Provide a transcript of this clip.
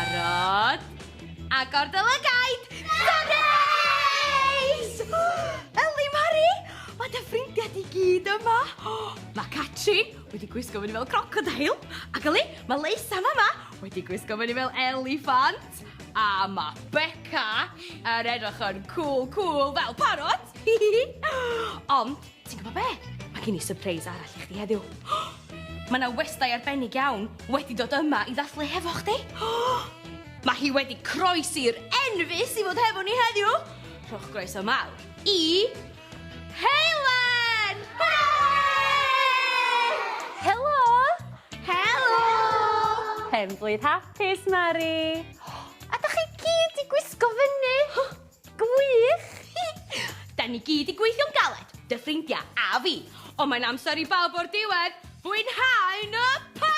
Barod? Agor dy lygaid! Dynes! Eli Mari! Mae dy ffrindiau di gyd yma. Mae Catrin wedi gwisgo fyny fel crocodile. Ac Eli, mae Leisa fama wedi gwisgo fyny fel eliffant. A mae Beca yn edrych yn cool cool fel parot. Ond, ti'n gwybod be? Mae gen i surprise arall i chdi heddiw. Mae 'na westai arbennig iawn wedi dod yma i ddathlu hefo chdi. Mae hi wedi croesi'r enfys i fod hefo ni heddiw. Rhowch groeso mawr i Helen! Helo! Helo! Pen-blwydd hapus, Mari! A da chi gyd 'di gwisgo fyny! Gwych! Da ni gyd 'di gweithio'n galed, dy ffrindiau a fi. Ond mae'n amser i bawb o'r diwedd fwynhau yn y parti!